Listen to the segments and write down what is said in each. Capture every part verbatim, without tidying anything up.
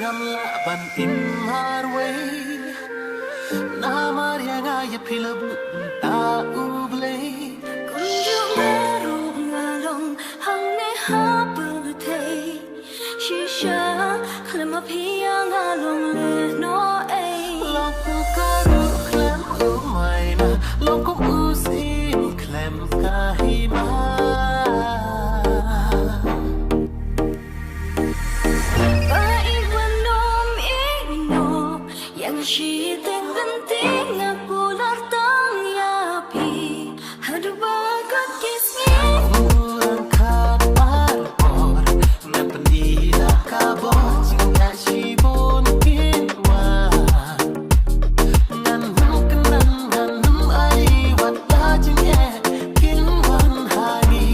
Ban im marwei namar ïa nga ïa phi la buh bynta U Blei. Kumjuh nga ruh nga long hangne ha pyrthei. Shisha khlem ma phi ïa nga long lehnohei. Long kum ka ruh khlem u maina, long kum u syiem khlem ka hima. Ba ïeit ban ym ïehnoh ïa nga shiteng lynti, nga kular tang ïa phi haduh ba kot ki sngi. Ulang khat baroh por, nga pyni da ka bor jingïaid shibun kin wan. Ngan ym kynran ngan ym ai wat la jingeh kin wan ha ngi.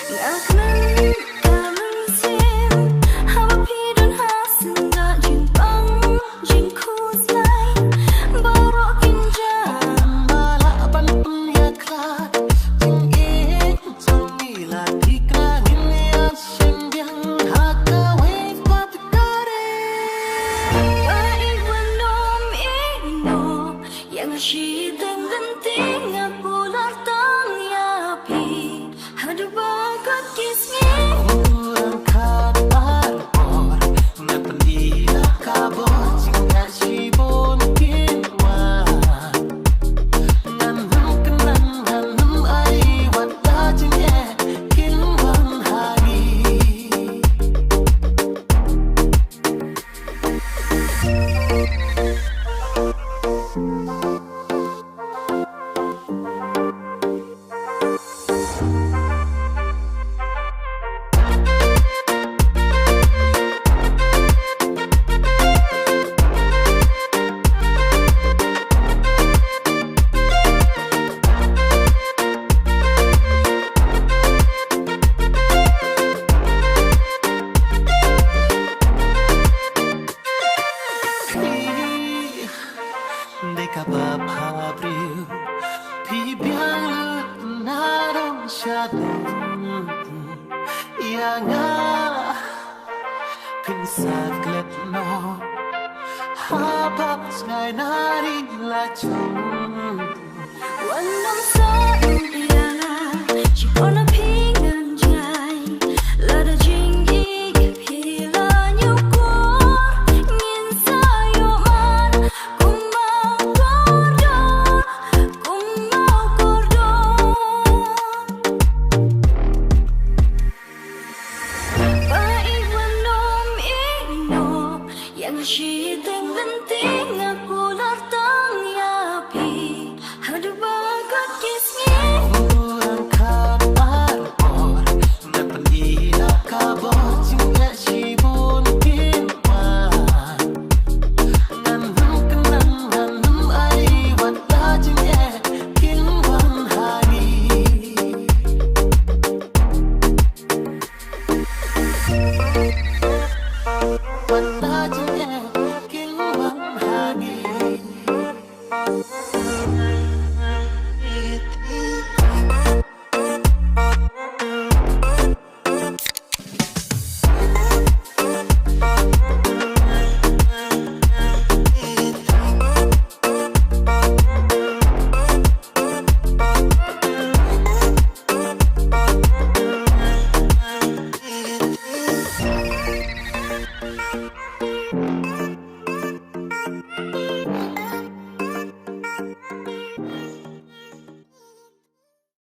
Nga kmen ka mynsiem haba phi don ha seng, ka jingpang jingkhuslai baroh kin jia. Ba lah ban pynïakhlad jingïeit jong ngi, la thikna ngin ïa shim biang ha kawei pat ka ri. Ba ïeit ban ym ïehnoh ïa nga shiteng lynti, nga kular tang ïa phi haduh ba kot ki sngi. Ulang khat baroh por, nga pyni da ka bor jingïaid shibun kin wan. Ngan ym kynran ngan ym ai wat la jingeh kin wan ha ngi. Phi dei kaba bhabriew, phi biang lut na rong sha dong. Ïa nga phin sa klet noh ha bak jngai na ri la jong. Wan ong sa u ïa nga, shikor na phi ngan jngai. Lada jingïeit phi la ñiewkor, ngin sa ïoh mar kumba u kordor, kumba u kordor. Ba ïeit ban ym ïehnoh ïa nga shiteng lynti, nga kular tang ïa phi haduh ba kot ki sngi. Ulang khat baroh por, nga pyni da ka bor jingeh shibun kin wan. Ngan ym kynran ngan ym ai wat la jingeh kin wan ha ngi.